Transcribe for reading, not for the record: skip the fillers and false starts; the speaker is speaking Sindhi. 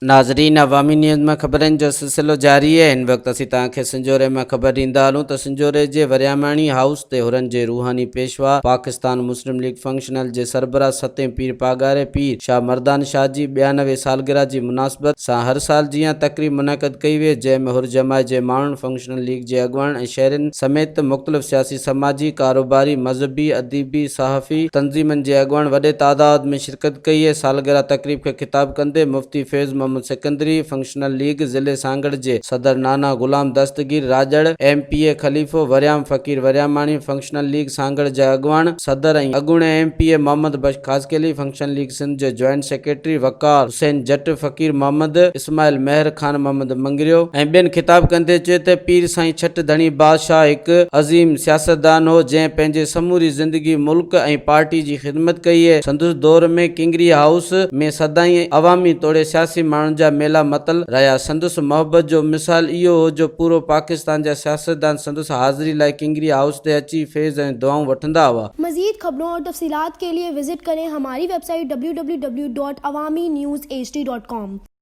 ناظرين عوامي نيوز مان خبرن جو سلسلو جاري آهي هن وقت اسين توهان کي سنجهوري مان خبر ڏيندا هلون ته سنجهوري جي ورياماڻي هائوس تي حرن جي روحاني پيشوا پاڪستان مسلم ليگ فنڪشنل جي سربراهه ستين پير پاڳاري پير شاهه مردان شاهه جي 92 سالگرهه جي مناسبت سان هر سال جيان تقريب منعقد ڪئي وئي جنهن ۾ حر جماعت جي ماڻهن فنڪشنل ليگ جي اڳواڻن ۽ شهرين سميت مختلف سياسي سماجي ڪاروباري مذهبي اديبي صحافي تنظيمن جي اڳواڻن وڏي تعداد ۾ شرڪت ڪئي ۽ سالگرهه تقريب کي خطاب ڪندي مفتي فيض محمد سڪندري، فنڪشنل ليگ ضلعي سانگهڙ جي صدر Nana Ghulam Dastgir Rajar, M P A Khalifo Waryam Faqir Waryamani, functional league Sanghar جا اڳواڻ، صدر ۽ اڳوڻي M P A Muhammad Bakhsh Khaskheli, functional league Sindh جي جوائنٽ سيڪريٽري وقار حسين جٽ، فقير محمد اسماعيل مهر، خان محمد مڱريو ۽ ٻين خطاب ڪندي چيو ته پير سائين ڇٽ ڌڻي بادشاهه هڪ عظيم سياستدان هو جنهن پنهنجي سموري زندگي ملڪ ۽ پارٽي جي خدمت ڪئي سندس دور ۾ ڪنگري هائوس ۾ سدائين عوامي توڙي سياسي ماڻهن جا ميلا متل رهيا سندس محبت جو مثال اهو هو جو پورو پاڪستان جا سياستدان سندس حاضري لاء ڪنگري هائوس تي اچي فيض ۽ دعائون وٺندا هئا. مزيد خبرون اور تفصيلات کے لئے وزٽ ڪرين ھماري web site www.awamiNewsHD.com.